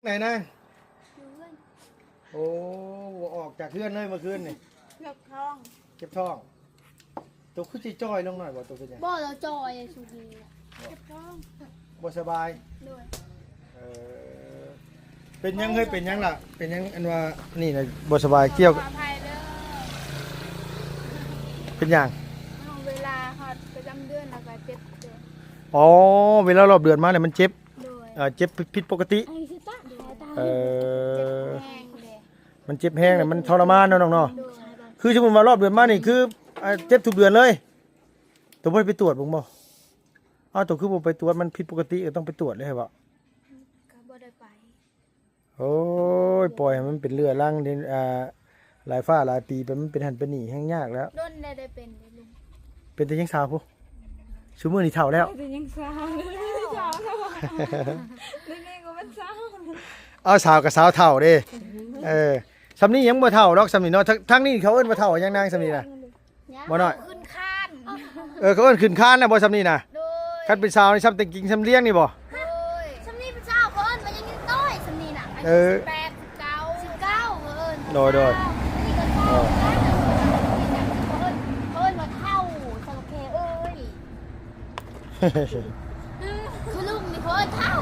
ໄຫນນາງ? ຢູ່ເຮືອນ. ໂອ້ ບໍ່ອອກຈາກເຮືອນເລີຍເມື່ອຄືນນີ້. ເຈັບທ້ອງ. ເຈັບທ້ອງ. ໂຕຄືຊິຈ່ອຍລົງໜ້ອຍບໍ່? ໂຕເປັນຫຍັງ? ບໍ່ ລາວຈ່ອຍຊຸມື້ນີ້. ເຈັບທ້ອງ. ບໍ່ສະບາຍ? ໂດຍ. ເອີ ເປັນຫຍັງເຮີ້ຍ? ເປັນຫຍັງລະ? ເປັນຫຍັງອັນວ່ານີ້ນະ ບໍ່ສະບາຍ? ກ່ຽວ ຂໍອະໄພເດີ. ເປັນຫຍັງ? ເວລາຮອດປະຈຳເດືອນແລ້ວກໍເຈັບເດີ. ອໍ ເວລາລອບເດືອນມາແລ້ວມັນເຈັບ. ໂດຍ. ເອີ ເຈັບຜິດປົກກະຕິ. ເອີ ມັນເຈັບແຮງເດ້ ມັນເຈັບແຮງແລ້ວມັນທໍລະມານເນາະນ້ອງເນາະ. ໂດຍ. ຄືສົມມຸດວ່າລອບເດືອນມານີ້ຄື ອ່າ ເຈັບທຸກເດືອນເລີຍ. ໂຕບໍ່ໄດ້ໄປກວດເບິ່ງບໍ່? ອ້າວ ໂຕຄືບໍ່ໄປກວດ? ມັນຜິດປົກກະຕິກໍຕ້ອງໄປກວດເດ້ ເຫັນບໍ່? ກໍບໍ່ໄດ້ໄປ. ໂອ້ຍ ປ່ອຍໃຫ້ມັນເປັນເຮື້ອລັງເດ້ ອ່າ ຫຼາຍຟ້າຫຼາຍປີໄປ ມັນເປັນຫັ້ນເປັນນີ້ແຮ່ງຍາກແລ້ວ. ດົນແລ້ວໄດ້ເປັນເດ້ລຸງ. ເປັນແຕ່ຍັງສາວພຸ້ນ. ຊຸມື້ນີ້ເຖົ້າແລ້ວ. ເປັນແຕ່ຍັງສາວ ສາວແລ້ວ. ດຽວນີ້ກໍເປັນສາວ. ເອົາ ສາວກໍສາວເຖົ້າເດ້. ເອີ ຊ່ຳນີ້ຍັງບໍ່ເຖົ້າດອກ ຊ່ຳນີ້ເນາະ. ທາງ ທາງນີ້ເຂົາເອີ້ນວ່າເຖົ້າຫຍັງນາງ ຊ່ຳນີ້ນະ? ບໍ່ນ້ອຍ ຂຶ້ນຄານ. ເອີ ເຂົາເອີ້ນຂຶ້ນຄານນະບໍ່ ຊ່ຳນີ້ນະ? ໂດຍ. ຄັນເປັນສາວນີ້ ຊ່ຳແຕ່ງກິງຊ່ຳລ້ຽງນີ້ບໍ່? ໂດຍ. ຊ່ຳນີ້ເປັນສາວ ເຂົາເອີ້ນວ່າຍັງນ້ອຍ ຊ່ຳນີ້ນະ. ເອີ ອາຍຸສິບແປດ ສິບເກົ້າ ເຂົາເອີ້ນ. ໂດຍ ໂດຍ. ອັນນີ້ກໍຊາວ ເຂົາເອີ້ນ ເຂົາເອີ້ນວ່າເຖົ້າ ສາວແຄເອີຍ. ຄືລຸງນີ້ເຂົາເອີ້ນເຖົ້າ.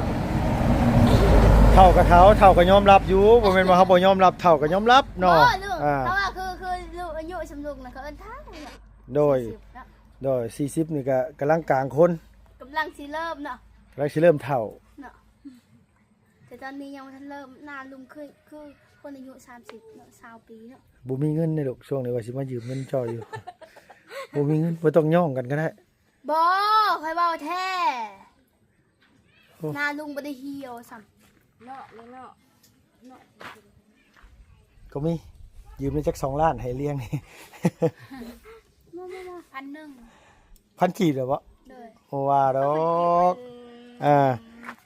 ເຖົ້າກໍເຖົ້າ ເຖົ້າກໍຍອມຮັບຢູ່ ບໍ່ແມ່ນວ່າເຮົາບໍ່ຍອມຮັບ ເຖົ້າກໍຍອມຮັບເນາະ. ບໍ່ລຸງ ອ່າ ແຕ່ວ່າຄື ຄືລຸງ ອາຍຸຊ່ຳລຸງນະ ເຂົາເອີ້ນເຖົ້າ. ໂດຍ. ສີ່ສິບເນາະ. ໂດຍ ສີ່ສິບນີ້ກໍກຳລັງກາງຄົນ ກຳລັງຊິເລີ່ມເນາະ ກຳລັງຊິເລີ່ມເຖົ້າເນາະ. ແຕ່ຕອນນີ້ຍັງບໍ່ທັນເລີ່ມ. ໜ້າລຸງຄື ຄືຄົນອາຍຸສາມສິບເນາະ ຊາວປີເນາະ. ບໍ່ມີເງິນເດ້ລູກ ຊ່ວງນີ້ວ່າຊິມາຢືມເງິນເຈົ້າຢູ່. ບໍ່ມີເງິນ ບໍ່ຕ້ອງຍ້ອງກັນກໍໄດ້. ບໍ່ ຂ້ອຍເວົ້າແທ້. ໂອ້ ໜ້າລຸງບໍ່ໄດ້ຫ່ຽວຊ້ຳເນາະ ເນາະ ເນາະ. ກໍມີ ຢືມໄດ້ຈັກສອງລ້ານໃຫ້ລ້ຽງ. ພັນໜຶ່ງ ພັນກີບເດ້ບໍ່? ໂດຍ. ບໍ່ວ່າດອກ. ອ່າ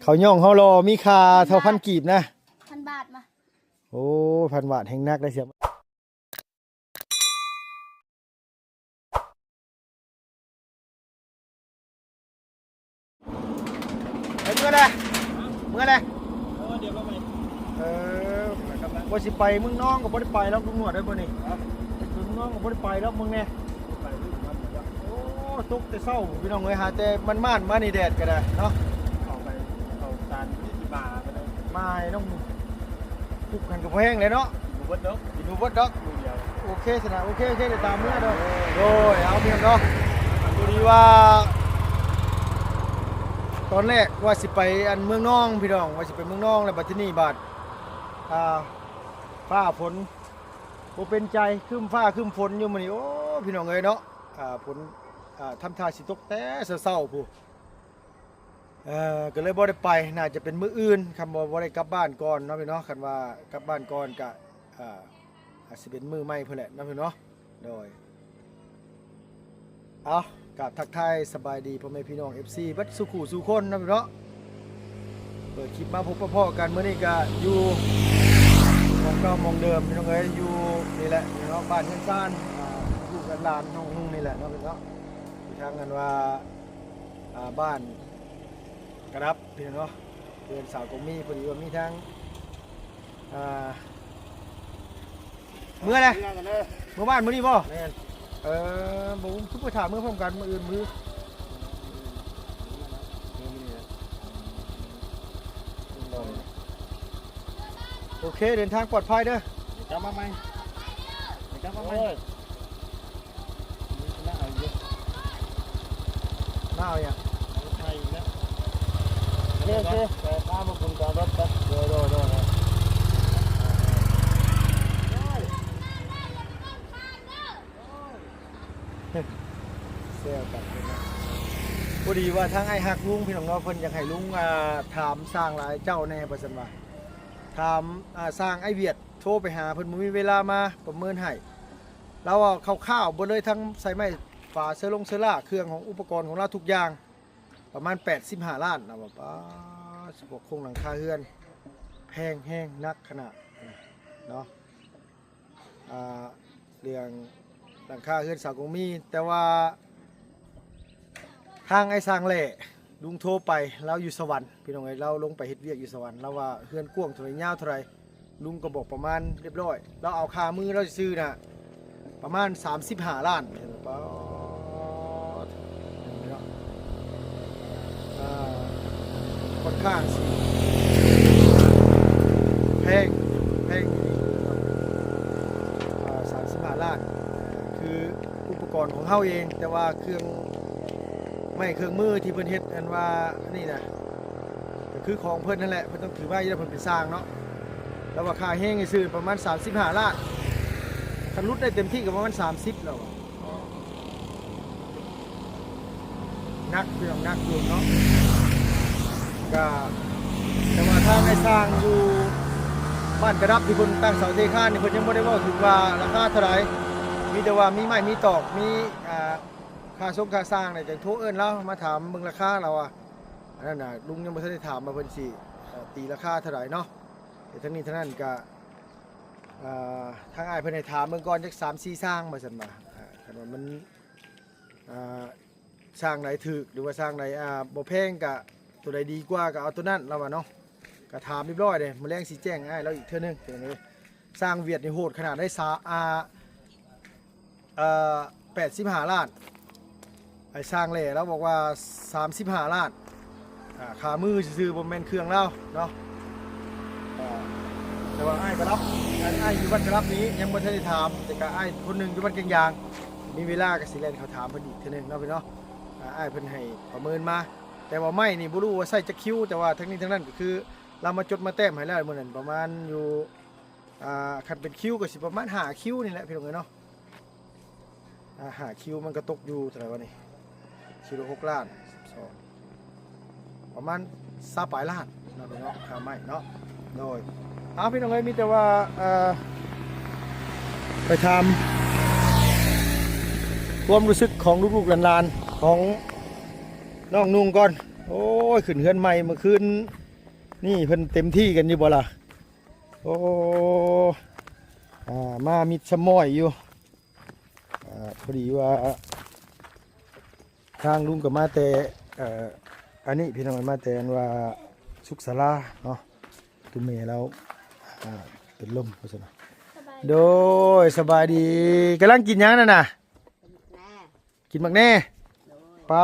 ເຂົາຍ້ອງເຮົາຫຼໍ່ ມີຄ່າເທົ່າພັນກີບນະ. ພັນບາດມາ. ໂອ້ ພັນບາດແຮ່ງໜັກໄດ໋ ສຽງ. ໄປເມືອແລ້ວ ເມືອແລ້ວ. ເອີ ດຽວມາໃໝ່. ເອີ ວ່າຊິໄປເມືອງນອງກໍບໍ່ໄດ້ໄປດອກ ລຸງໜວດເອີຍ ມື້ນີ້. ຮະ? ໄປເມືອງນອງກໍບໍ່ໄດ້ໄປດອກ ເບິ່ງແດ່. ໄປຢູ່ນຳ. ໂອ້ ຕົກແຕ່ເຊົ້າ ພີ່ນ້ອງເອີຍ ຫາແຕ່ມ່ານໆ ມານີ້ແດດກໍໄດ້ເນາະ. ເຂົ້າໄປ ເຂົ້າສານທີ່ມາກໍໄດ້ ມາໃຫ້ນ້ອງ ປຸກຫັ້ນກໍບໍ່ແຫ້ງແລ້ວເນາະ. ກິນບໍ່ເບິດດອກ ກິນບໍ່ເບິດດອກ. ມື້ດຽວ. ໂອເຄຊັ້ນນະ ໂອເຄ ໂອເຄ ດຽວຕາມເມືອເດີ. ໂດຍ ເອົາພີ່ນ້ອງເນາະ. ພໍດີວ່າຕອນແລກວ່າຊິໄປອັນເມືອງນອງ ພີ່ນ້ອງ ວ່າຊິໄປເມືອງນອງ ແລ້ວບັດທີນີ້ບາດ ອ່າ ຟ້າຝົນບໍ່ເປັນໃຈ ຄຶ້ມຟ້າຄຶ້ມຝົນຢູ່ມື້ນີ້. ໂອ້ ພີ່ນ້ອງເອີຍເນາະ ອ່າ ຝົນ ອ່າ ທຳທ່າຊິຕົກແຕ່ເຊົ້າໆ ພຸ້ນ. ເອີ ກໍເລີຍບໍ່ໄດ້ໄປ ໜ້າຈະເປັນມື້ອື່ນ ຄັນບໍ່ ບໍ່ໄດ້ກັບບ້ານກ່ອນເນາະພີ່ເນາະ. ຄັນວ່າກັບບ້ານກ່ອນກະ ອາ ອາດຊິເປັນມື້ໃໝ່ພຸ້ນແຫຼະເນາະພີ່ເນາະ. ໂດຍ ເອົາ ກາບທັກທາຍສະບາຍດີພໍ່ແມ່ພີ່ນ້ອງ ເອັຟຊີ ເບິດສູ່ຄູ່ສູ່ຄົນເນາະພີ່ເນາະ. ເປີດຄລິບມາພົບມາພໍ້ກັນ ມື້ນີ້ກະຢູ່ໝ່ອງເກົ່າໝ່ອງເດີມພີ່ນ້ອງເອີຍ ຢູ່ນີ້ແຫຼະເນາະ ບ້ານເຮືອນຊານ ອາ ລູກຫຼານນ້ອງນຸ່ງນີ້ແຫຼະເນາະພີ່ເນາະ. ຢູ່ທາງອັນວ່າ ອ່າ ບ້ານກະດັບພີ່ນ້ອງເນາະ ເຮືອນສາວກົງມີ. ພໍດີວ່າມີທາງ ອ່າ ເມືອແຫຼະ ເມືອກັນເດີ ເມືອບ້ານມື້ນີ້ບໍ່? ແມ່ນ. ເອີ ບໍ່ ຄືບໍ່ຖ້າເມືອພ້ອມກັນ ມື້ອື່ນມື້. ໂອເຄ ເດີນທາງປອດໄພເດີ. ກັບມາໃໝ່ ກັບມາໃໝ່. ໂອ້ຍ ມາເອົາຫຍັງ? ມາເອົາຫຍັງ? ເອົາໄຂ່ອີກແລ້ວ. ໂອເຄ ໂອເຄ ໄປພາມາບຸນກັບລົດກັນ. ໂດຍ ໂດຍ ໂດຍ ໂດຍ. ແຊວກັນເນາະ. ພໍດີວ່າທາງອ້າຍຮັກລຸງ ພີ່ນ້ອງເນາະ ເພິ່ນຢາກໃຫ້ລຸງ ອ່າ ຖາມຊ່າງຫຼາຍເຈົ້າແດ່ ວ່າຊັ້ນວ່າ. ຖາມ ອ່າ ຊ່າງອ້າຍຫວຽດ ໂທໄປຫາເພິ່ນ ບໍ່ມີເວລາມາປະເມີນໃຫ້. ລາວເວົ້າຄ່າວໆເບິດເລີຍ ທັງສາຍໄມ້ ຝາເຊື້ອລົງເຊື້ອລາ ເຄື່ອງຂອງອຸປະກອນຂອງລາວທຸກຢ່າງ ປະມານແປດສິບຫ້າລ້ານ ລາວວ່າ. ປ້າດ ສະເພາະໂຄງຫຼັງຄາເຮືອນ ແພງແຮງ ໜັກຂະໜາດເນາະ. ອ່າ ເລື່ອງຫຼັງຄາເຮືອນສາວກົງມີ ແຕ່ວ່າທາງອ້າຍຊ່າງແຫຼ້ ລຸງໂທໄປ ລາວຢູ່ສະຫວັນ ພີ່ນ້ອງເອີຍ, ລາວລົງໄປເຮັດວຽກຢູ່ສະຫວັນ. ລາວວ່າເຮືອນກວ້າງເທົ່າໃດ ຍາວເທົ່າໃດ ລຸງກໍບອກປະມານຮຽບຮ້ອຍ. ລາວເອົາຄ່າມືລາວຊື່ໆນະ ປະມານສາມສິບຫ້າລ້ານ. ປາດ ເນາະ ອ່າ ຂ້ອນຂ້າງຊິແພງ ແພງອີ່ຫຼີເນາະ. ອ່າ ສາມສິບຫ້າລ້ານ ຄືອຸປະກອນຂອງເຮົາເອງ, ແຕ່ວ່າເຄື່ອງໄມ້ເຄື່ອງມືທີ່ເພິ່ນເຮັດ ອັນວ່າອັນນີ້ນະ ກໍຄືຂອງເພິ່ນນັ້ນແຫຼະ, ເພິ່ນຕ້ອງຖືມາຢູ່ແລ້ວ, ເພິ່ນເປັນຊ່າງເນາະ. ແລ້ວວ່າຄ່າແຮງຊື່ໆປະມານສາມສິບຫ້າລ້ານ, ຄັນຫຼຸດໄດ້ເຕັມທີ່ກໍປະມານສາມສິບແລ້ວ. ໜັກ ເລື່ອງໜັກຢູ່ເນາະ. ກະ ແຕ່ວ່າທາງໄອ້ຊ່າງຢູ່ບ້ານກະດັບ ທີ່ເພິ່ນຕັ້ງເສົາເທຄານນີ້ ເພິ່ນຍັງບໍ່ໄດ້ເວົ້າເຖິງວ່າລາຄາເທົ່າໃດ, ມີແຕ່ວ່າມີໄມ້ມີຕອກ ມີ ອ່າ ຄ່າຊົງຄ່າຊ່າງນີ້ ຈັ່ງໂທເອີ້ນລາວມາຖາມເບິ່ງລາຄາ. ລາວວ່າ ອັນນັ້ນນະ ລຸງຍັງບໍ່ທັນໄດ້ຖາມວ່າເພິ່ນຊິ ເອີ ຕີລາຄາເທົ່າໃດເນາະ. ແຕ່ທັງນີ້ທັງນັ້ນກະ ອ່າ ທາງອ້າຍເພິ່ນໃຫ້ຖາມເບິ່ງກ່ອນຈັກສາມສີ່ຊ່າງວ່າຊັ້ນວ່າ. ອ່າ ຄັນວ່າມັນ ອ່າ ຊ່າງໃດຖືກ ຫຼືວ່າຊ່າງໃດ ອ່າ ບໍ່ແພງ ກະໂຕໃດດີກວ່າກະເອົາໂຕນັ້ນ ລາວວ່າເນາະ. ກະຖາມຮຽບຮ້ອຍເດ້ ມື້ແລງຊິແຈ້ງອ້າຍລາວອີກເທື່ອໜຶ່ງ. ເປັນຫຍັງເດ້ ຊ່າງຫວຽດນີ້ໂຫດຂະໜາດໃດ ສາ ອ່າ ເອີ ແປດສິບຫ້າລ້ານ. ໄອ້ຊ່າງແຫຼລາວບອກວ່າສາມສິບຫ້າລ້ານ. ອ່າ ຄ່າມືຊື່ໆ ບໍ່ແມ່ນເຄື່ອງລາວເນາະ. ອ່າ ແຕ່ວ່າອ້າຍກະລັບ ອ້າຍຢູ່ບ້ານກະລັບນີ້ຍັງບໍ່ທັນໄດ້ຖາມ, ແຕ່ກະອ້າຍຄົນໜຶ່ງຢູ່ບ້ານແກ່ງຢາງ ມີເວລາກະຊິແລ່ນເຂົ້າຖາມເພິ່ນອີກເທື່ອໜຶ່ງເນາະ ພີ່ນ້ອງ. ອ່າ ອ້າຍເພິ່ນໃຫ້ປະເມີນມາ, ແຕ່ວ່າໄມ້ນີ້ບໍ່ຮູ້ວ່າໃຊ້ຈັກຄິວ, ແຕ່ວ່າທັງນີ້ທັງນັ້ນກະຄືລາວມາຈົດມາແຕ້ມໃຫ້ແລ້ວ. ມື້ນັ້ນປະມານຢູ່ ອ່າ ຄັນເປັນຄິວກໍຊິປະມານຫ້າຄິວນີ້ແຫຼະ ພີ່ນ້ອງເອີຍເນາະ. ອ່າ ຫ້າຄິວມັນກໍຕົກຢູ່ເທົ່າໃດວະນີ້ ຄິວລະຫົກລ້ານ ສິບສອງ ປະມານຊາວປາຍລ້ານເນາະ ພີ່ນ້ອງ ຄ່າໄມ້ເນາະ. ໂດຍ ເອົາ ພີ່ນ້ອງເອີຍ ມີແຕ່ວ່າ ເອີ ໄປຖາມຄວາມຮູ້ສຶກຂອງລູກໆຫຼານໆ ຂອງນ້ອງນຸ່ງກ່ອນ. ໂອ້ຍ ຂຶ້ນເຮືອນໃໝ່ເມື່ອຄືນນີ້ ເພິ່ນເຕັມທີ່ກັນຢູ່ບໍ່ລະ? ໂອ້ ອ່າ ມາມິດສະໝ້ອຍຢູ່. ອ່າ ພໍດີວ່າທາງລຸງກໍມາແຕ່ ເອີ ອັນນີ້ ພີ່ນ້ອງ ມາແຕ່ອັນວ່າສຸກສາລາເນາະ. ຕຸແມ່ລາວ ອ່າ ເປັນລົມ ວ່າຊັ້ນນະ. ສະບາຍດີ ໂດຍ ສະບາຍດີ. ກຳລັງກິນຫຍັງນັ້ນນະ? ກິນໝາກແໜ່ ໂດຍ ປ້າ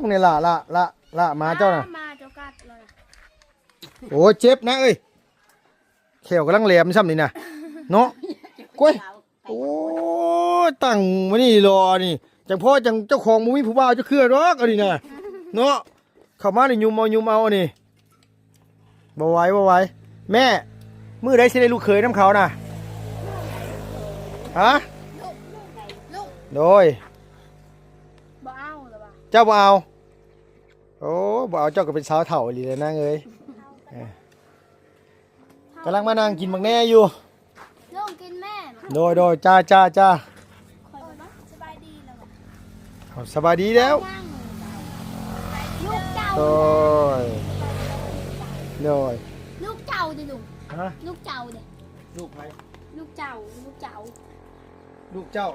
ໝາກແໜ່ ລະ ລະ ລະ ລະ ໝາເຈົ້ານະ ໝາເຈົ້າກັດເລີຍ. ໂອ້ຍ ເຈັບນະເອີຍ ແຂ້ວກຳລັງແຫຼມຊ້ຳນີ້ນະ ເນາະ. ໂອ້ຍ ໂອ້ຍ ຕັ້ງມານີ້ລໍນີ້ ຈັ່ງພໍຈັ່ງເຈົ້າຂອງບໍ່ມີຜູ້ບ່າວຈັກເທື່ອດອກ ອັນນີ້ນະ ເນາະ. ເຂົ້າມານີ້ຫຍຸມເອົາ ຫຍຸມເອົາ ອັນນີ້ ບໍ່ໄຫວ ບໍ່ໄຫວ. ແມ່ ມື້ໃດຊິໄດ້ລູກເຂີຍນຳເຂົານະ? ຮະ? ໂດຍ ບໍ່ເອົາລະວ່າ ເຈົ້າບໍ່ເອົາ? ໂອ້ ບໍ່ເອົາ ເຈົ້າກໍເປັນສາວເຖົ້າອີ່ຫຼີແຫຼະນາງເອີຍ. ເອີ ກຳລັງມານັ່ງກິນໝາກແໜ່ຢູ່. ລົງກິນແມ່. ໂດຍ ໂດຍ ຈ້າ ຈ້າ ຈ້າ. ຂ້ອຍບໍ່ ສະບາຍດີແລ້ວ. ເອົາ ສະບາຍດີແລ້ວ. ລູກເຈົ້າ ໂດຍ ໂດຍ. ລູກເຈົ້າເດ້ລຸງ. ຮະ? ລູກເຈົ້າເດ້. ລູກໃຜ? ລູກເຈົ້າ ລູກເຈົ້າ ລູກເຈົ້າ.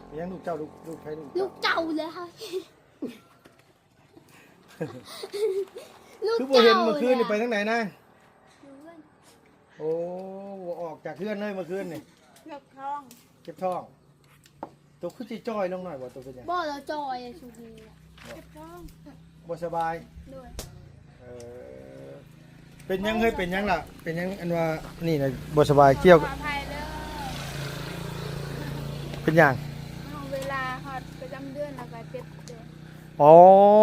ເອົ້າ ຫຍັງລູກເຈົ້າ? ລູກ ລູກໃຜ? ລູກເຈົ້າ ລູກເຈົ້າແຫຼະ. ລູກ ຄືບໍ່ເຫັນ ເຈົ້າ ມື້ຄືນນີ້ ແຫຼະ ໄປທາງໃດນາງ? ຢູ່ເຮືອນ. ໂອ້ ບໍ່ອອກຈາກເຮືອນເລີຍມື້ຄືນນີ້. ເຈັບທ້ອງ ເຈັບທ້ອງ. ໂຕຄືຊິຈ່ອຍລົງໜ້ອຍບໍ່? ໂຕເປັນຫຍັງ? ບໍ່ລະຈ່ອຍຊຸມື້ນີ້ ເຈັບທ້ອງ ບໍ່ສະບາຍ. ໂດຍ. ເອີ ເປັນຫຍັງເຮີ້ຍ? ເປັນຫຍັງລະ? ເປັນຫຍັງ ອັນວ່ານີ້ນະ ບໍ່ສະບາຍ? ກ່ຽວ ຂໍອະໄພເດີ. ເປັນຫຍັງ? ເວລາຮອດປະຈຳເດືອນແລ້ວກໍເຈັບເດີ. ອໍ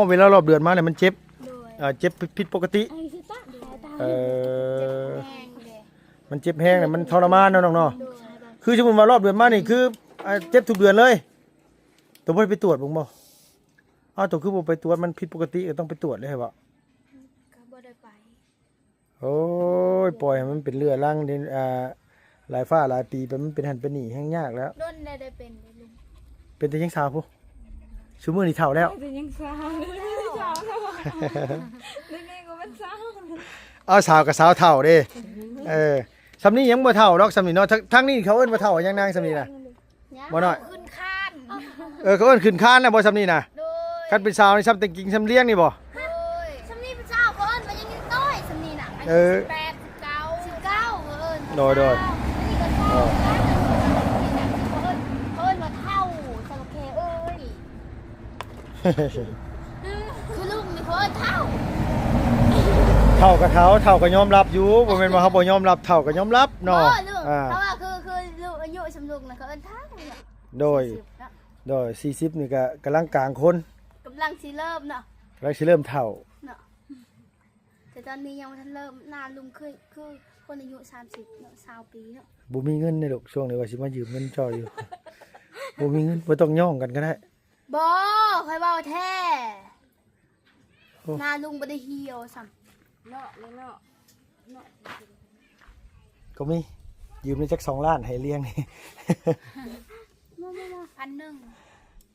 ເວລາລອບເດືອນມາແລ້ວມັນເຈັບ. ໂດຍ. ເອີ ເຈັບຜິດ ຜິດປົກກະຕິ. ເອີ ເຈັບແຮງເດ້. ມັນເຈັບແຮງ ມັນທໍລະມານເນາະນ້ອງເນາະ. ໂດຍ. ຄືສົມມຸດວ່າລອບເດືອນມານີ້ຄື ອ່າ ເຈັບທຸກເດືອນເລີຍ. ໂຕບໍ່ໄດ້ໄປກວດເບິ່ງບໍ່? ອ້າວ ໂຕຄືບໍ່ໄປກວດ? ມັນຜິດປົກກະຕິ ກໍຕ້ອງໄປກວດເດ້ ໃຫ້ບໍ່? ກໍບໍ່ໄດ້ໄປ. ໂອ້ຍ ປ່ອຍໃຫ້ມັນເປັນເຮື້ອລັງເດ້ ອ່າ ຫຼາຍຟ້າຫຼາຍປີໄປ ມັນເປັນຫັ້ນເປັນນີ້ ແຮ່ງຍາກແລ້ວ. ດົນແລ້ວໄດ້ເປັນເດ້ລຸງ. ເປັນແຕ່ຍັງສາວພຸ້ນ. ຊຸມື້ນີ້ເຖົ້າແລ້ວ. ເປັນແຕ່ຍັງສາວ ເປັນແຕ່ຍັງສາວແລ້ວ. ດຽວນີ້ກໍເປັນສາວ. ເອົາ ສາວກໍສາວເຖົ້າເດ້. ເອີ ຊ່ຳນີ້ຍັງບໍ່ເຖົ້າດອກ ຊ່ຳນີ້ເນາະ. ທາງ ທາງນີ້ເຂົາເອີ້ນວ່າເຖົ້າຫຍັງນາງ ຊ່ຳນີ້ນະ? ບໍ່ນ້ອຍ ຂຶ້ນຄານ. ເອີ ເຂົາເອີ້ນຂຶ້ນຄານນະບໍ່ ຊ່ຳນີ້ນະ? ໂດຍ. ຄັນເປັນສາວນີ້ ຊ່ຳແຕ່ງກິງຊ່ຳລ້ຽງນີ້ບໍ່? ໂດຍ. ເອີ ສິບແປດ ສິບເກົ້າ ສິບເກົ້າ ເອີ ໂດຍ ໂດຍ ຊາວ ນີ້ກໍຊາວ ເອີ ເພິ່ນວ່າເຖົ້າ ສາວແຂເອີຍ ຄືລຸງນີ້ເພິ່ນເຖົ້າ ເຖົ້າກໍເຖົ້າ ເຖົ້າກໍຍອມຮັບຢູ່ ບໍ່ແມ່ນວ່າເຮົາບໍ່ຍອມຮັບ ເຖົ້າກໍຍອມຮັບເນາະ ບໍ່ລຸງ ອ່າ ເພາະວ່າຄື ຄືລຸງ ອາຍຸສ່ຳລຸງນະ ເຂົາເອີ້ນເຖົ້າ ໂດຍ ສີ່ສິບເນາະ ໂດຍ ສີ່ສິບນີ້ກໍກຳລັງກາງຄົນ ກຳລັງຊິເລີ່ມເນາະ ກຳລັງຊິເລີ່ມເຖົ້າເນາະ ແຕ່ຕອນນີ້ຍັງບໍ່ທັນເລີ່ມ ໜ້າລຸງຄື ຄືຄົນອາຍຸສາມສິບເນາະ ຊາວປີເນາະ ບໍ່ມີເງິນເດ້ລູກ ຊ່ວງນີ້ວ່າຊິມາຢືມເງິນເຈົ້າຢູ່ ບໍ່ມີເງິນ ບໍ່ຕ້ອງຍ້ອງກັນກໍໄດ້ ບໍ່ ຂ້ອຍເວົ້າແທ້ ໂອ້ ໜ້າລຸງບໍ່ໄດ້ຫ່ຽວຊ້ຳ ເນາະ ເນາະ ເນາະ ກໍມີ ຢືມໄດ້ຈັກສອງລ້ານໃຫ້ລ້ຽງນີ້ ບໍ່ ບໍ່ ບໍ່ ພັນໜຶ່ງ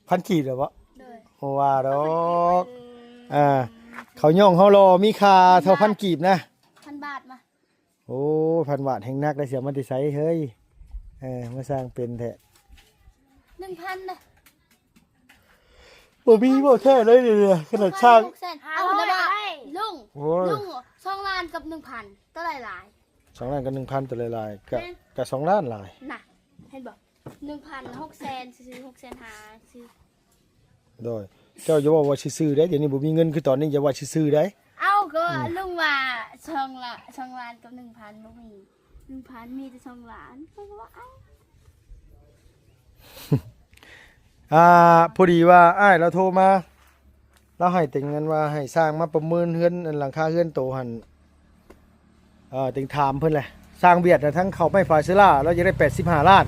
ພັນກີບເດ້ບໍ່? ໂດຍ ບໍ່ວ່າດອກ ອ່າ ເຂົາຍ້ອງເຮົາຫຼໍ່ ມີຄ່າເທົ່າພັນກີບນະ ພັນບາດມາ ໂອ້ ພັນບາດແຮງໜັກໄດ໋ ຊິເອົາມາແຕ່ໃສເຮີ້ຍ ເອີ ມາສ້າງເປັນແທ້ ໜຶ່ງພັນນະ ບໍ່ມີ ເວົ້າແທ້ເລີຍນີ້ ຂະໜາດສ້າງ ເອົາແລ້ວວ່າ ລຸງ ໂອ້ຍ ລຸງ ສອງລ້ານກັບໜຶ່ງພັນ ໂຕໃດຫຼາຍ? ສອງລ້ານກັບໜຶ່ງພັນ ໂຕໃດຫຼາຍ? ກະ ແມ່ນ ກະສອງລ້ານຫຼາຍ ນະ ເຫັນບໍ່? ໜຶ່ງພັນ ຫົກແສນ ຊື່ໆ ຫົກແສນຫ້າ ຊື່ ໂດຍ ເຈົ້າຢ່າເວົ້າວ່າຊື່ໆ ເດ້ ດຽວນີ້ບໍ່ມີເງິນຄືຕອນນີ້ ຢ່າວ່າຊື່ໆ ເດ້ ເອົ້າ ກໍ ອືມ ລຸງວ່າສອງລ້ານ ສອງລ້ານກັບໜຶ່ງພັນ ບໍ່ມີ ໜຶ່ງພັນ ມີແຕ່ສອງລ້ານ ຂ້ອຍກໍວ່າ ເອົ້າ ອ່າ ພໍດີວ່າອ້າຍລາວໂທມາ ລາວໃຫ້ແຕ່ເງິນວ່າໃຫ້ຊ່າງມາປະເມີນເຮືອນ ອັນ ຫຼັງຄາເຮືອນໂຕຫັ້ນ ເອີ ເຕັງຖາມເພິ່ນແຫຼະ ຊ່າງຫວຽດນະ ທັງເຂົ້າໄມ້ຝາເຊລາ ລາວຢາກໄດ້ແປດສິບຫ້າລ້ານ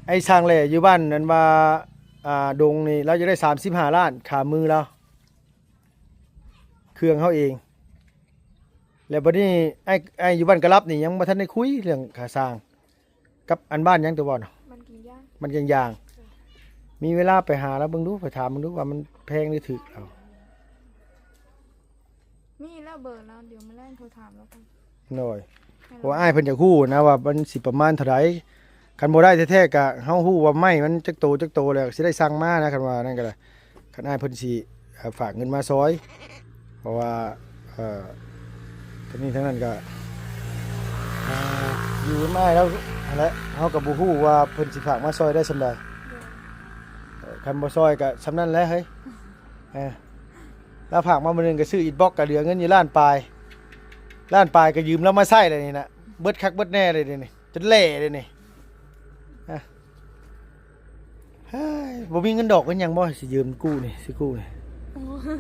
ອ້າຍຊ່າງແຫຼ້ຢູ່ບ້ານນັ້ນວ່າ ອ່າ ດົງນີ້ ລາວຢາກໄດ້ສາມສິບຫ້າລ້ານ ຂາມືລາວ ເຄື່ອງເຮົາເອງ ແລ້ວບັດນີ້ ອ້າຍ ອ້າຍຢູ່ບ້ານກະລັບນີ້ ຍັງບໍ່ທັນໄດ້ຄຸຍເລື່ອງຄ່າຊ່າງ ກັບອັນບ້ານຫຍັງຕົວເວົ້ານະ? ມັນກິນຢາງ ມັນກິນຢາງ ມີເວລາໄປຫາລາວເບິ່ງດູ ໄປຖາມເບິ່ງດູວ່າມັນແພງຫຼືຖືກເອົາ ມີແລ້ວເບີລາວ ດຽວມື້ແລງໂທຖາມລາວກ່ອນ ໂດຍ ເພາະວ່າອ້າຍເພິ່ນຢາກຮູ້ນະວ່າມັນຊິປະມານເທົ່າໃດ ຄັນບໍ່ໄດ້ແທ້ໆ ກະເຮົາຮູ້ວ່າໄມ້ມັນຈັກໂຕຈັກໂຕ ແລ້ວຊິໄດ້ສັ່ງມານະ ຄັນວ່ານັ້ນກໍໄດ້ ຄັນອ້າຍເພິ່ນຊິ ເອີ ຝາກເງິນມາຊ່ອຍ ເພາະວ່າ ເອີ ທັງນີ້ທັງນັ້ນກໍ ອ່າ ຢູ່ນຳອ້າຍລາວຫັ້ນແຫຼະ ເຮົາກໍບໍ່ຮູ້ວ່າເພິ່ນຊິຝາກມາຊ່ອຍໄດ້ສ່ຳໃດ ເອີ ຄັນບໍ່ຊ່ອຍກໍສ່ຳນັ້ນແຫຼະເຮີ້ຍ ເອີ ລາວຝາກມາມື້ໜຶ່ງກໍຊື້ອິດບັອກກໍເຫຼືອເງິນຢູ່ລ້ານປາຍ ລ້ານປາຍກໍຢືມລາວມາໃຊ້ແລ້ວນີ້ນະ ເບິດຄັກເບິດແນ່ເລີຍນີ້ ຈົນແຫຼ້ເລີຍນີ້ ຮະ ເຮີ້ຍ ບໍ່ມີເງິນດອກເງິນຫຍັງບໍ່? ຊິຢືມກູ້ນີ້ ຊິກູ້ນີ້ ໂອ້ຍ ຮະ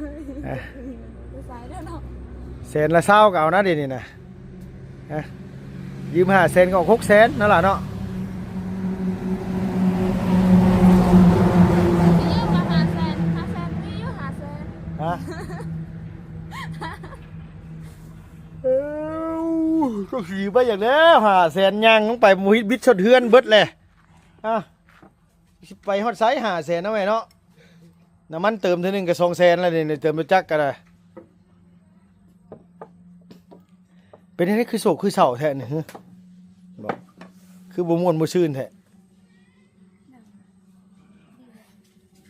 ໄປໃສແລ້ວເນາະ ແສນລະຊາວກໍເອົານະ ດຽວນີ້ນະ ຮະ ຢືມຫ້າແສນກໍອອກຫົກແສນນັ້ນລະເນາະ ມີຢູ່ກໍຫ້າແສນ ຫ້າແສນ ມີຢູ່ຫ້າແສນ ຮະ ເອີ ກໍຊິໄປຫຍັງແລ້ວ ຫ້າແສນ ຍ່າງລົງໄປບໍ່ເຮັດບິດຊົດເຮືອນເບິດແຫຼະ ອາ ຊິໄປຮອດໃສ ຫ້າແສນ ເນາະແມ່ເນາະ ນ້ຳມັນເຕີມເທື່ອໜຶ່ງກໍສອງແສນແລ້ວນີ້ ເຕີມລົດຈັກກໍໄດ້ ເປັນຈັ່ງໃດຄືໂສກຄືເສົ້າແທ້ນີ້ ຮະ ບໍ່ ຄືບໍ່ມ່ວນບໍ່ຊື່ນແທ້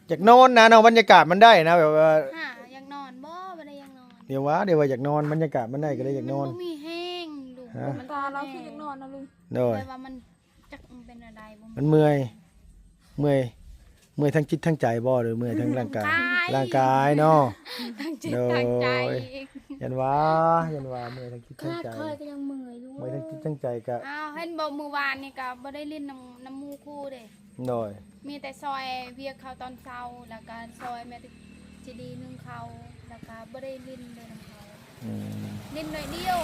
ຢາກນອນນະເນາະ ບັນຍາກາດມັນໄດ້ນະ ແບບວ່າ ຫາ ຢາກນອນບໍ່ ບໍ່ໄດ້ຢາກນອນ ດຽວວ່າ ດຽວວ່າຢາກນອນ ບັນຍາກາດມັນໄດ້ກໍເລີຍຢາກນອນ ມັນບໍ່ມີແຮງ ຕາລາວຄືຢາກນອນນະລຸງ ໂດຍ ແຕ່ວ່າມັນ ຈັກມັນເປັນແນວໃດບໍ່ ມັນເມື່ອຍ ເມື່ອຍ ເມື່ອຍທັງຈິດທັງໃຈບໍ່ ຫຼືເມື່ອຍທັງຮ່າງກາຍ? ຮ່າງກາຍ ຮ່າງກາຍເນາະ ທັງຈິດທັງໃຈ ໂດຍ ຢ້ານວ່າ ຢ້ານວ່າເມື່ອຍທັງຈິດທັງໃຈ ຂ້ອຍກໍຍັງເມື່ອຍຢູ່ ເມື່ອຍທັງຈິດທັງໃຈກະ ອ້າວ ເຫັນບໍ່ ມື້ວານນີ້ກໍບໍ່ໄດ້ຫຼິ້ນນຳ ນຳໝູ່ຄູ່ເດ້ ໂດຍ ມີແຕ່ຊ່ອຍວຽກເຂົາຕອນເຊົ້າ ແລ້ວກໍຊ່ອຍແມ່ ຊິດີໜຶ້ງເຂົ້າ ແລ້ວກໍບໍ່ໄດ້ຫຼິ້ນເລີຍນຳເຂົາ ອືມ ຫຼິ້ນໜ້ອຍດຽວ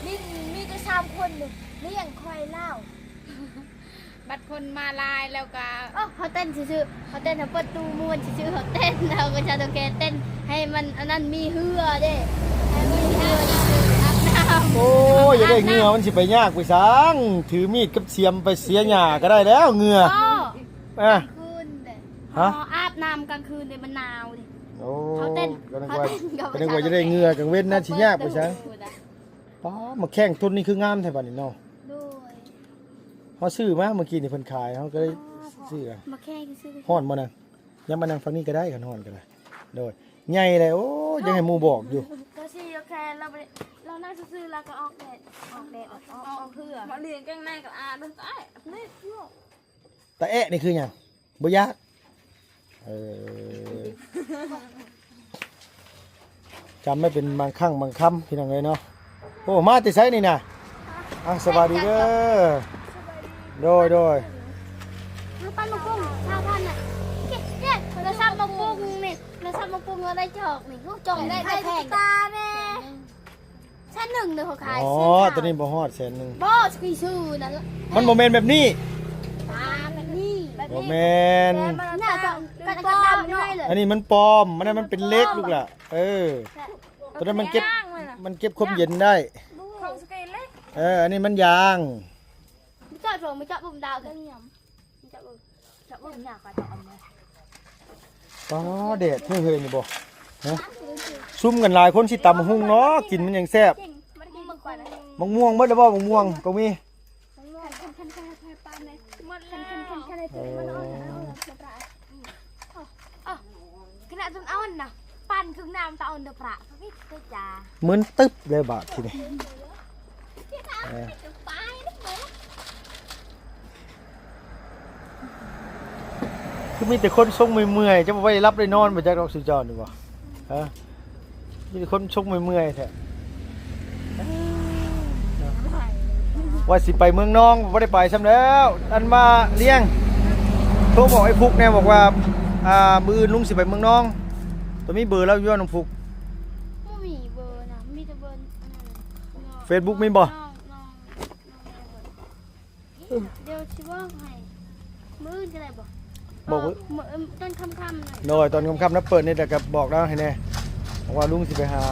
ຫຼິ້ນມີແຕ່ສາມຄົນນີ້ ລ້ຽງຄວາຍລາວ ບັດຄົນມາຫຼາຍແລ້ວກໍ ໂອ້ ເຮົາເຕັ້ນຊື່ໆ ເຮົາເຕັ້ນ ເຮົາເປີດຕູ້ມ່ວນຊື່ໆ ເຮົາເຕັ້ນ ເຮົາກໍຊາວເຖົ້າແກ່ເຕັ້ນໃຫ້ມັນອັນນັ້ນ ມີເຮືອເດ້ ໃຫ້ມີເຮືອ ອາບນ້ຳ ໂອ້ຍ ຢາກໄດ້ເຫື່ອ ມັນຊິໄປຍາກໄປສັງ ຖືມີດກັບສຽມໄປເສຍຫຍ້າກໍໄດ້ແລ້ວເຫື່ອ ໂອ້ ອາ ກາງຄືນເດ້ ຮະ ອໍ ອາບນ້ຳກາງຄືນເດ້ ມັນໜາວເດ້ ໂອ້ ເຮົາເຕັ້ນ ກໍນຶກວ່າ ເຮົາເຕັ້ນ ກໍນຶກວ່າຈະໄດ້ເຫື່ອກາງເວັນນະ ຊິຍາກໄປສັງ ປ້າ ໝາກແຂ້ງຕົ້ນນີ້ຄືງາມແທ້ບັດນີ້ເນາະ ໂດຍ ເຮົາຊື້ມາມື້ກີ້ນີ້ເພິ່ນຂາຍ ເຮົາກໍເລີຍ ອໍ ຊື້ ໝາກແຂ້ງທີ່ຊື້ ຮ້ອນບໍ່ນະ? ຍັງມານັ່ງຝັ່ງນີ້ກໍໄດ້ ຄັນຮ້ອນກໍໄດ້ ໂດຍ ໃຫຍ່ແລ້ວ ໂອ້ ຍັງໃຫ້ໝູ່ບອກຢູ່ ຊິ ໂອເຄ ລາວບໍ່ໄດ້ ລາວນັ່ງຊື່ໆ ລາວກໍອອກແດດ ອອກແດດ ອອກ ອອກເຫື່ອ ມາລ້ຽງແກງໃນກັບອາເດີ ຕາຍ ເລັດຢູ່. ຕາແອະນີ້ຄືຫຍັງ? ບໍ່ຢາກ ເອີ ຈຳໄວ້ເປັນບາງຄັ້ງບາງຄຳ ພີ່ນ້ອງເອີຍເນາະ. ໂອ້ ມາແຕ່ໃສນີ້ນະ? ອ່ະ ສະບາຍດີເດີ ສະບາຍດີ ໂດຍ ໂດຍ ມາປັ່ນໝາກປຸ້ງ ຊາວພັນນະ ເກັບ ເກັບ ລະສັບໝາກປຸ້ງນີ້ ລະສັບໝາກປຸ້ງລະໄດ້ຈອກນີ້ ໂອ້ ຈອກໄດ້ ໄດ້ແພງຕາແດ່ ແສນໜຶ່ງເດີ ເຂົາຂາຍ ອໍ ໂຕນີ້ບໍ່ຮອດແສນໜຶ່ງ ບໍ່ ຊິຊື້ນັ້ນລະ ມັນບໍ່ແມ່ນແບບນີ້ ຕາແບບນີ້ ບໍ່ແມ່ນ ໜ້າຈະ ອັນນີ້ມັນປອມ ອັນນັ້ນມັນເປັນເຫຼັກລູກຫຼ້າ ເອີ ໂຕນັ້ນມັນເກັບ ມັນເກັບຄວາມເຢັນໄດ້ ຂອງສະເກເລັກ ເອີ ອັນນີ້ມັນຢາງ ເຈາະໂພງ ເຈາະບຸ້ມດາວເດີ ເຈາະເບິ່ງ ເຈາະເບິ່ງ ຢາກວ່າຈະເອົາມາ ອໍ ແດດເຮີ້ຍໆ ນີ້ບໍ່ ຮະ ຊຸມກັນຫຼາຍຄົນຊິຕຳບັກຫຸ່ງເນາະ ກິນມັນຈັ່ງແຊບ ມະມ່ວງເບິດແລ້ວບໍ່? ມະມ່ວງກໍມີ ເອີ ຂະໜາດຕົ້ນອ່ອນນະ ປັ່ນຄືນ້ຳຕາອ່ອນເດີພະ ເອີ ມຶນຕຶບເລີຍບາດທີນີ້ ເອີ ຄືມີແຕ່ຄົນຊົງເມື່ອຍໆ ຈະບໍ່ໄດ້ຫຼັບໄດ້ນອນບໍ່ຈັກດອກ ສຸເຈົ້ານີ້ບໍ່ ຮະ ມີແຕ່ຄົນຊົງເມື່ອຍໆ ແທ້ ວ່າຊິໄປເມືອງນອງ ບໍ່ໄດ້ໄປຊ້ຳແລ້ວ ອັນວ່າລ້ຽງ ໂທບອກໄອ້ຟຸກແດ່ ບອກວ່າ ອ່າ ມື້ອື່ນລຸງຊິໄປເມືອງນອງ ໂຕມີເບີລາວຢູ່ບໍ່ ນ້ອງຟຸກ? ບໍ່ມີເບີນະ ມີແຕ່ເບີອັນນັ້ນ ເຟສບຸກມີບໍ່? ນ້ອງ ນ້ອງ ນ້ອງແມວເບິດ ດຽວຊິບອກໃຫ້ ມື້ອື່ນກໍໄດ້ບໍ່? ບອກມື້ ເອີ ຕອນຄ່ຳໆ ໂດຍ ຕອນຄ່ຳໆ ນະ ເປີດນີ້ແຫຼະ ກໍບອກລາວໃຫ້ແດ່ ບອກວ່າລຸງຊິໄປຫາ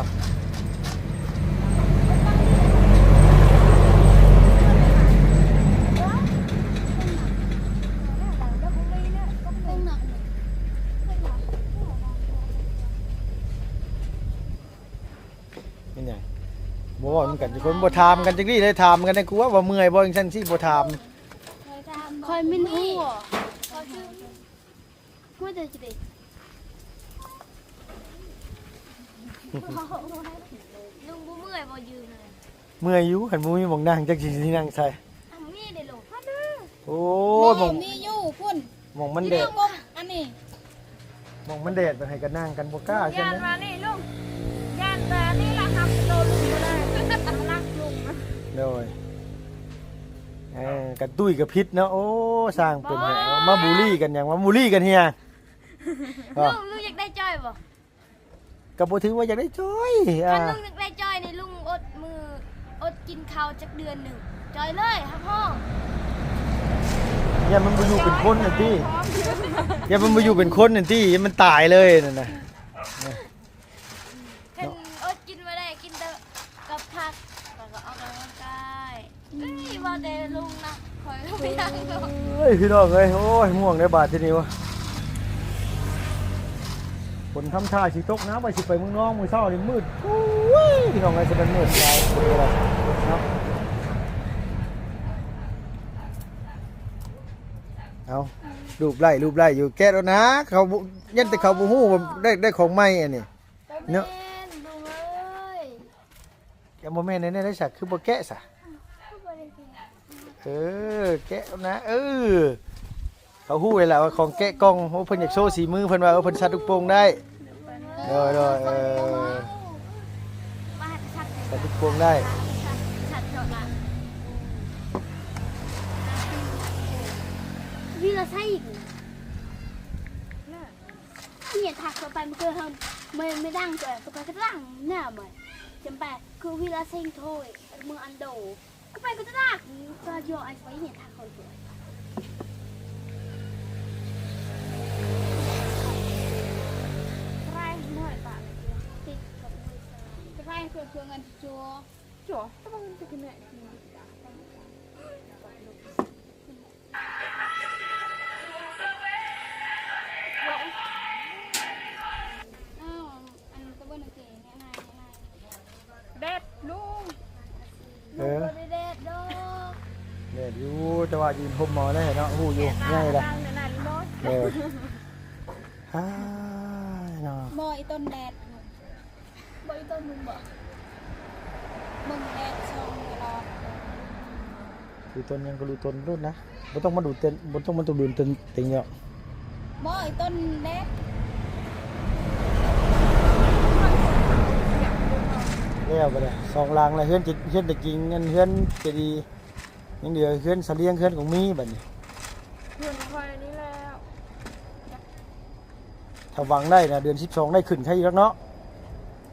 ແມ່ນຫຍັງ? ບໍ່ເວົ້ານຳກັນຈັກຄົນ ບໍ່ຖາມກັນຈັກນີ້ເລີຍ ຖາມກັນແດ່ ກູວ່າ ວ່າເມື່ອຍບໍ່ ຈັ່ງຊັ້ນຊິບໍ່ຖາມ. ຂ້ອຍມິນຮູ້ ຮູ້ແຕ່ຊິໄດ້ ລຸງບໍ່ເມື່ອຍບໍ່? ຢືນ ເມື່ອຍຢູ່ ຄັນບໍ່ມີໝ່ອງນັ່ງ ຈັກຊິ ຊິນັ່ງໃສ? ມີເດ້ລູກ ໂອ້ຍ ມີຢູ່ພຸ້ນ ໝ່ອງມັນແດດ ອັນນີ້ ໝ່ອງມັນແດດ ໄປໃຫ້ກັນນັ່ງກັນບໍ່ກ້າ ຢ້ານວ່ານີ້ລຸງ ຢ້ານແຕ່ນີ້ລະ ຮັບໂຕລຸງບໍ່ໄດ້ ລັກລຸງ ໂດຍ ເອີ ກັນຕຸ້ຍກໍຜິດເນາະ ໂອ້ ສ້າງເປັນ ມາບູລີກັນຫຍັງ ມາບູລີກັນເຮຍ ລຸງ ລຸງຢາກໄດ້ຈ້ອຍບໍ່? ກໍບໍ່ຖືວ່າຢາກໄດ້ຈ້ອຍ ຄັນລຸງຢາກໄດ້ຈ້ອຍນີ້ ລຸງອົດມື້ ອົດກິນເຂົ້າຈັກເດືອນໜຶ່ງ ຈ່ອຍເລີຍ ຮັບຮອງ ຢ້ານມັນບໍ່ຢູ່ເປັນຄົນຫັ້ນຕິ ຢ້ານມັນບໍ່ຢູ່ເປັນຄົນຫັ້ນຕິ ຢ້ານມັນຕາຍເລີຍນັ້ນນະ ຄັນອົດກິນບໍ່ໄດ້ ກິນແຕ່ກັບຜັກ ແລ້ວກໍອອກກຳລັງກາຍ. ເອີຍ ວ່າແຕ່ລຸງນະ ຂ້ອຍກໍບໍ່ຢາກລົງ ເອີຍ ພີ່ນ້ອງເອີຍ ໂອ້ຍ ງ່ວງເດ້ບາດທີນີ້ວະ ຝົນທຳທ່າຊິຕົກນະ ວ່າຊິໄປເມືອງນອງມື້ເຊົ້ານີ້ມືດ ໂອ້ຍ ພີ່ນ້ອງເອີຍ ຊິແມ່ນມືດຫຼາຍເນາະ ເອົາ ລູບໄລ້ ລູບໄລ້ຢູ່ ແກະໂລດນະ ເຂົາບໍ່ ຢ້ານແຕ່ເຂົາບໍ່ຮູ້ວ່າໄດ້ ໄດ້ຂອງໃໝ່ອັນນີ້ ເນາະ ບໍ່ແມ່ນລຸງເອີຍ ແກະບໍ່ແມ່ນແນວໃດຊະ ຄືບໍ່ແກະຊະ ຄືບໍ່ໄດ້ແກະ ເອີ ແກະນະ ເອີ ເຂົາຮູ້ແລ້ວວ່າຂອງແກະກ່ອງ ໂອ້ ເພິ່ນຢາກໂຊສີມື ເພິ່ນວ່າ ເອີ ເພິ່ນສັດລູກໂປ່ງໄດ້ ໂດຍ ໂດຍ ເອີ ສັດລູກໂປ່ງໄດ້ ສັດເຈາະລະ ວິລະໄຊອີກ ເມຍທັກເຂົ້າໄປ ມັນຄືເຮົາ ແມ່ ແມ່ດັງເຈົ້າ ເຂົ້າໄປກໍດັງໜ້າໃໝ່ ຈຳໄປ ຄືວິລະເຊັງໂທຍ ເມືອງອັນໂດ ເຂົ້າໄປກໍຕະຫຼາດ ກໍຢໍໄອ້ໄຟເມຍທັກເຂົ້າໄປ ອ້າວ ອັນຕະເບິ່ນກາງເກງ ແດດລຸງ ເອີ ບໍ່ໄດ້ແດດດອກ ແດດຢູ່ ແຕ່ວ່າຢືນຫົ່ມເອົາໄດ້ເນາະ ຮູ້ຢູ່ ໃຫຍ່ລະ ເອີ ຫາຍເນາະ ບໍ່ ອີຕົ້ນແດດ. ບໍ່ອີ່ຕົ້ນມຶງບໍ່? ເບິ່ງແດດສ່ອງຕະຫຼອດ. ຄືຕົ້ນຫຍັງກໍຮູ້ຕົ້ນໂລດນະ. ບໍ່ຕ້ອງມາດູເຕັນ ບໍ່ຕ້ອງມາດູເຕັນເຕັງດອກ. ບໍ່ ອີ່ຕົ້ນແດດ. ແລ້ວບັດນີ້ສອງຫຼັງແລ້ວ. ເຮືອນເຈ ເຮືອນແຕ່ກິ່ງ ອັນເຮືອນເຈດີຍັງເຫຼືອເຮືອນສະລຽງ ເຮືອນຂອງມີບັດນີ້. ເຮືອນຂ້ອຍນີ້ແລ້ວ. ຖ້າຫວັງໄດ້ນະ ເດືອນສິບສອງໄດ້ຂຶ້ນໄຄອີກດອກເນາະ.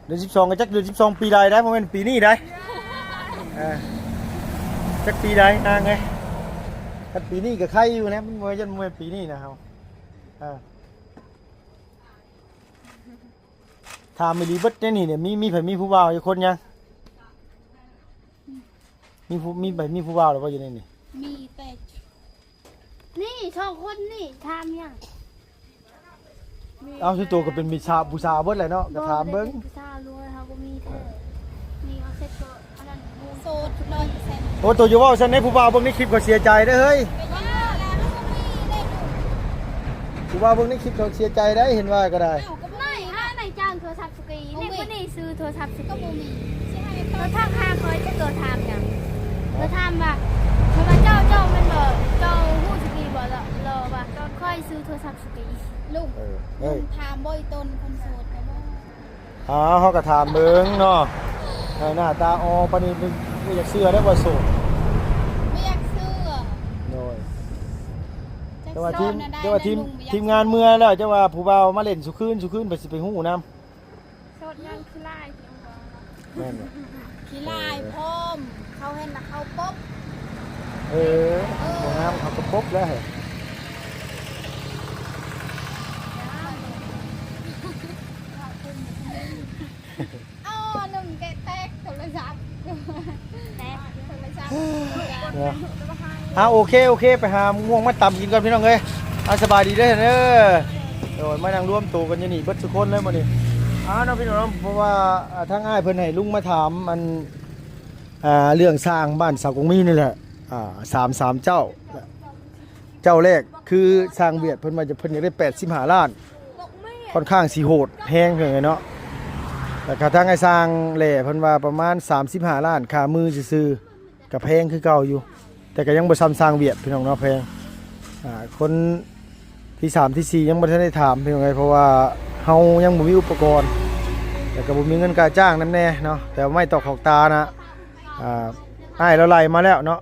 ເດືອນສິບສອງກໍຈັກເດືອນສິບສອງປີໃດໄດ໋ ບໍ່ແມ່ນປີນີ້ໄດ໋. ເອີ ຈັກປີໃດນາງເອີຍ. ຄັນປີນີ້ກໍໄຄຢູ່ນະ ມັນບໍ່ ຍັງບໍ່ແມ່ນປີນີ້ນະເຮົາ. ເອີ ຖາມອີ່ຫຼີເບິດໃນນີ້ເນຍ ມີ ມີໃຜມີຜູ້ບ່າວຈັກຄົນຍັງ? ມີຜູ້ ມີໃຜມີຜູ້ບ່າວແລ້ວບໍ່ຢູ່ໃນນີ້? ມີແຕ່ ນີ້ສອງຄົນນີ້ຖາມຫຍັງ? ເອົາ ສຸໂຕກໍເປັນມິດສາ ຜູ້ສາວເບິດແຫຼະເນາະ ກໍຖາມເບິ່ງ. ເປັນຜູ້ສາວລວຍ ເຮົາບໍ່ມີແທ້. ນີ້ເອົາເສັດກໍອັນນັ້ນ ໂສດຮ້ອຍເປີເຊັນ. ໂອ້ ໂຕຢ່າເວົ້າຊັ້ນເດ້ ຜູ້ບ່າວເບິ່ງໃນຄລິບເຂົາເສຍໃຈເດ້ເຮີ້ຍ. ເປັນຫຍັງລະ ເຮົາບໍ່ມີເດ້ລູກ. ຜູ້ບ່າວເບິ່ງໃນຄລິບເຂົາເສຍໃຈໄດ໋ ເຫັນວ່າກໍໄດ້. ເອົ້າ ກໍບໍ່ມີ ນາຍ ນາຍຈ້າງໂທລະສັບ ກີ້ ນີ້ ນີ້ ຜູ້ນີ້ຊື້ໂທລະສັບສຸກີ ກໍບໍ່ມີ ຊິໃຫ້ ໂທ ໂທທັກຫາຂ້ອຍ ຈັກໂຕຖາມຫຍັງ? ໂທຖາມວ່າ ເຂົາວ່າ ເຈົ້າ ເຈົ້າແມ່ນບໍ່? ເຈົ້າຮູ້ສຸກີບໍ່? ລາວ ລາວວ່າ ຂ້ອຍຊື້ໂທລະສັບສຸກີ. ລຸງ ເອີ ເອີ ລຸງຖາມບໍ່ ອີ່ຕົ້ນຄົນໂສດນະບໍ່? ອ້າວ ເຮົາກໍຖາມເບິ່ງເນາະ. ໃຫ້ໜ້າຕາອໍປານນີ້ ບໍ່ຢາກເຊື່ອໄດ໋ວ່າໂສດ. ບໍ່ຢາກເຊື່ອ. ໂດຍ ແຕ່ວ່າທີມ ແຕ່ວ່າທີມ ທີມງານເມືອແລ້ວ ເຈົ້າວ່າຜູ້ບ່າວມາຫຼິ້ນສູ່ຄືນ ສູ່ຄືນ ເພິ່ນຊິໄປຮູ້ນຳ. ໂສດຍັງຂີ້ລ້າຍ ແມ່ນບໍ່? ຂີ້ລ້າຍພ້ອມ ເຂົາເຫັນລະເຂົາປົບ. ເອີ ເອີ ບໍ່ງາມເຂົາກໍປົບແລ້ວ. ອໍ ໜຶ່ງແກະແຕກໂທລະສັບ ແຕກໂທລະສັບ. ເນາະ ອ່າ ໂອເຄ ໂອເຄ ໄປຫາມ່ວງມາຕຳກິນກ່ອນ ພີ່ນ້ອງເອີຍ. ອ່າ ສະບາຍດີເດີເດີ. ໂດຍ ມານັ່ງລວມໂຕກັນຢູ່ນີ້ເບິດທຸກຄົນເລີຍມື້ນີ້. ອ່າ ເນາະ ພີ່ນ້ອງເນາະ ເພາະວ່າ ອ່າ ທາງອ້າຍເພິ່ນໃຫ້ລຸງມາຖາມ ອັນ ອ່າ ເລື່ອງສ້າງບ້ານສາວກົງມີນີ້ແຫຼະ. ອ່າ ສາມ ສາມເຈົ້າ ເຈົ້າແລກຄືຊ່າງຫວຽດ ເພິ່ນວ່າຈະ ເພິ່ນຢາກໄດ້ແປດສິບຫ້າລ້ານ ຄ່ອນຂ້າງຊິໂຫດແຮງເພິ່ນເນາະ. ແລ້ວກໍທາງອ້າຍຊ່າງແຫຼ້ ເພິ່ນວ່າປະມານສາມສິບຫ້າລ້ານ ຄ່າມືຊື່ໆ ກໍແພງຄືເກົ່າຢູ່ ແຕ່ກໍຍັງບໍ່ຊ່ຳຊ່າງຫວຽດ ພີ່ນ້ອງເນາະ ແພງ. ອ່າ ຄົນທີສາມທີສີ່ຍັງບໍ່ທັນໄດ້ຖາມ ພີ່ນ້ອງເອີຍ ເພາະວ່າເຮົາຍັງບໍ່ມີອຸປະກອນ ແລ້ວກໍບໍ່ມີເງິນຄ່າຈ້າງນຳແດ່ເນາະ. ແຕ່ໄມ້ຕອກຂອກຕານະ ອ່າ ອ້າຍລາວໄລ່ມາແລ້ວເນາະ.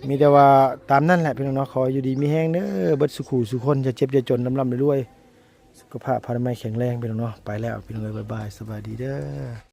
ມີແຕ່ວ່າຕາມນັ້ນແຫຼະ ພີ່ນ້ອງເນາະ. ຂໍຢູ່ດີມີແຮງເດີ ເບິດສູ່ຄູ່ສູ່ຄົນ ຢ່າເຈັບຢ່າຈົນ ລ່ຳໆລວຍໆ ສຸຂະພາບອະນາໄມແຂງແຮງ ພີ່ນ້ອງເນາະ. ໄປແລ້ວ ພີ່ນ້ອງເອີຍ ບາຍບາຍ ສະບາຍດີເດີ.